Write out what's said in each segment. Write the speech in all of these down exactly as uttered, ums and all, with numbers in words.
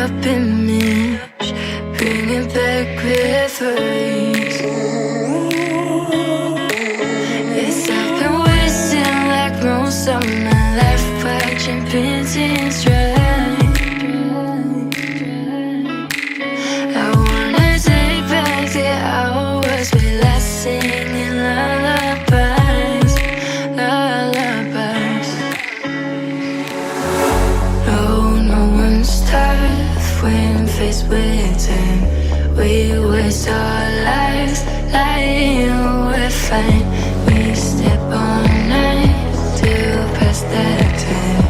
Been me, bringing back memories. Yes, I've been wasting like most of my life watching paintings dry. I wanna take back the hours we lost singing lullabies, lullabies. No, no one's tough when faced with time. We waste our lives lying we're fine. We step on knives to pass that time.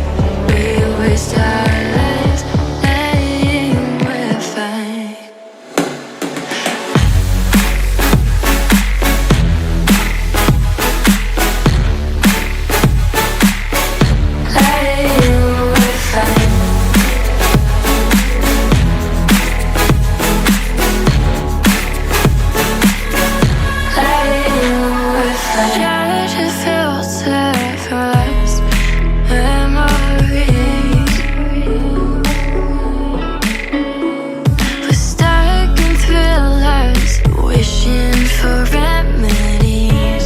We waste our lives lying we're fine. We're stuck in thrillers, wishing for remedies.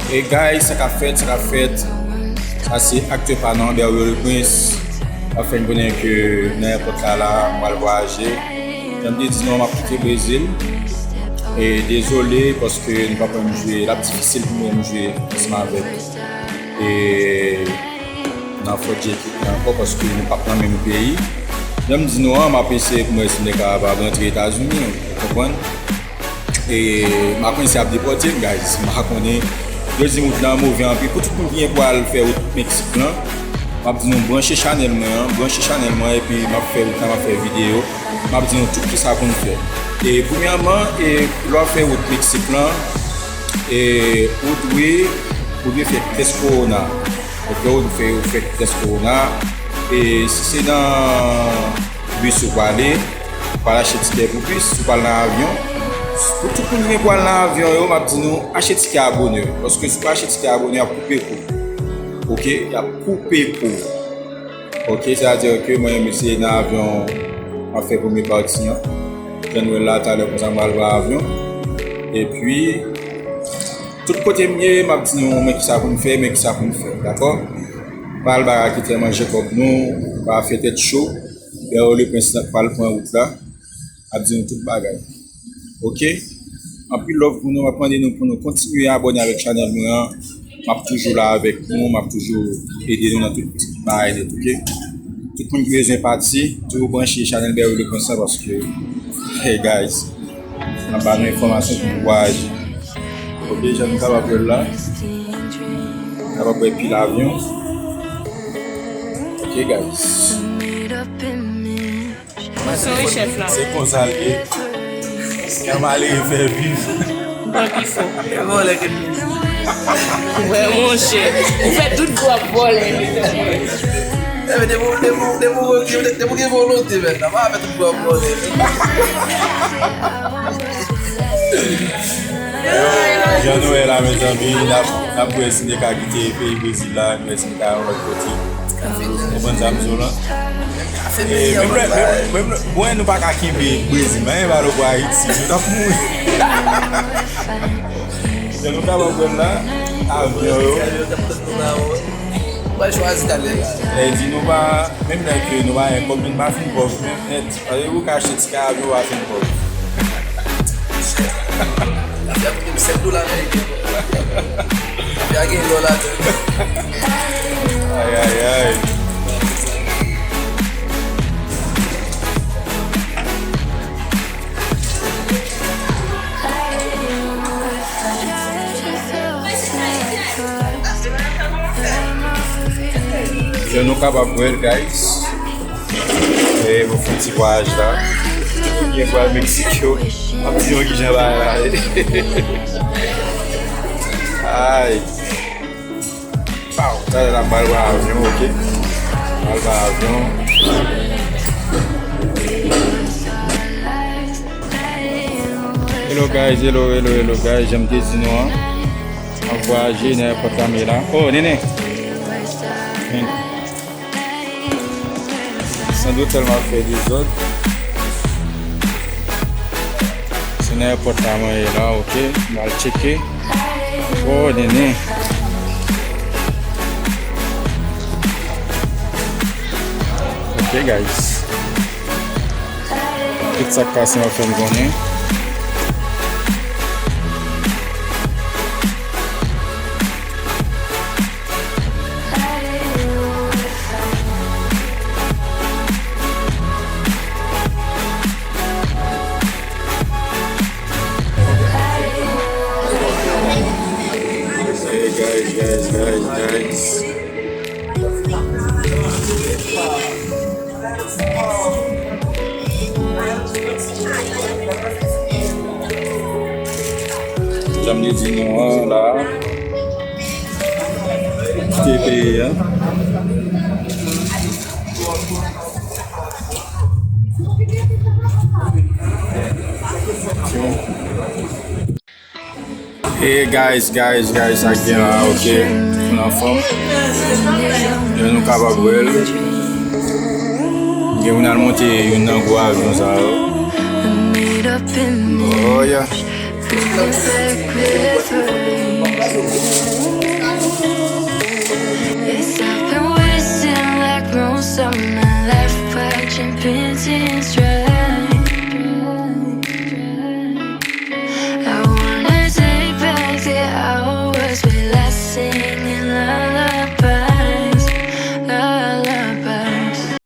E guys, sa k ap fèt, sa k ap fèt. Sa se aktè pa nou an, Berwil le Prince. L ap fè n konnen ke nan èpòt la, la, m pral vwayaje. Jan m te di nou, m ap kite Brezil. E dezole, paske nou p ap wè m jwe, l ap difisil pou mwen m jwe ansanm avèk e nan fòt ekip la ankò, paske nou p ap nan menm peyi. Jan m di nou an, m ap eseye pou m wè si m te kapab rantre Etazini, ou konprann? E m pa konnen si y ap depòte m, guys. M pa konnen. Yo di wout lan move anpil. Pou tout moun ki gen pou al fè wout Meksik lan, m ap di nou branche chanèl mwen an, branche chanèl mwen, epi m ap fè wout lan, m ap fè videyo. M ap di nou tout kisa pou n fè. E premyèman, e lè w ap fè wout Meksik lan, e ou dwe, ou dwe fè tès kowona. Ok, ou fè, ou fè tès kowona. E si se nan bis ou prale, ou pral achte tikè pou bis, ou pral nan avyon. Pou tout moun ki gen pou al nan avyon yo, m ap di nou, achte tikè a bonè. Paske si w pa achte tikè a bonè, y ap koupe kou. Ok, y ap koupe kou. Ok, sa vle di ke mwen menm se nan avyon m ap fè premye pati an. Jan nou wè l la talè konsa m pral pran avyon. Epi, tout kote m ye, m ap di nou men kisa pou n fè, men kisa pou n fè, dakò? Pa al ba raketè manje kòb nou, pa fè tèt cho. Berwil le Prince pral pran wout la. Ap di nou tout bagay. Ok? Anpil love pou nou. M ap mande nou pou nou kontinye abòne avèk chanèl mwen an. M ap toujou la avèk nou. M ap toujou ede nou nan tout bagay nèt, ok? Tout moun ki bezwen pati, toujou branche chanèl Berwil le Prince la paske, hey guys, m ap ba nou enfòmasyon pou nou vwayaje. Ok, jan nou kapab wè l la. Kapab wè pil avyon. Ok, guys. Mwen sou wi chèf la. Se konsa l ye. Yon malere fè viv. Bon, ki fo. E bon, lè ke nou. Wè, monchè. Ou fè tout gwo ap vòlè. E, men, depi, depi, depi, depi, depi gen volonte, men, nan pa fè tout gwo ap vòlè. Jan nou wè la, mezanmi, n ap, n ap wè si n te ka kite peyi Brezil la, n wè si n ka yon lòt kote. Konprann sa m di w lan? E, menm lè, menm, menm lè, bon, nou pa ka kenbe Brezil, men pa lòt bò Ayiti, nou t ap mouri. Jan nou kapab wè l la, avyon yo. Mwen chwazi talè la. E di nou pa, menm lè ke nou pa gen kòb, nou pa fin pòv menm nèt. Pase ou ka achte tikè avyon, ou pa fin pòv. Afè a koute m sèt dola ameriken. Afè a gen lò ladan. Ay, ay, ay. Jan nou kapab wè l, guys. E, mwen fè yon ti vwayaj la. Tout moun gen pral Meksik yo. M ap di nou kijan bagay la ye. Ay. Pow! Talè la m pral pran avyon, ok? M pral pran avyon. Hello guys, hello, hello, hello guys. Jan m te di nou an, m ap vwayaje nan èpòt la m ye la. Oh, Nene! Nene. Nan otèl m ap fè dezòd. Se nan èpòt la mwen ye la, ok. M al tcheke. Oh, nene. Ok, guys. Tout sa k pase, m ap fè n konnen. Hey, guys, guys, guys, guys. Jan m te di nou an la, kite peyi a. Hey guys, guys, guys, sa k gen la, ok. Nou anfòm. Jan nou kapab wè l. Gen moun al monte youn nan gwo avyon sa yo. Oh yeah.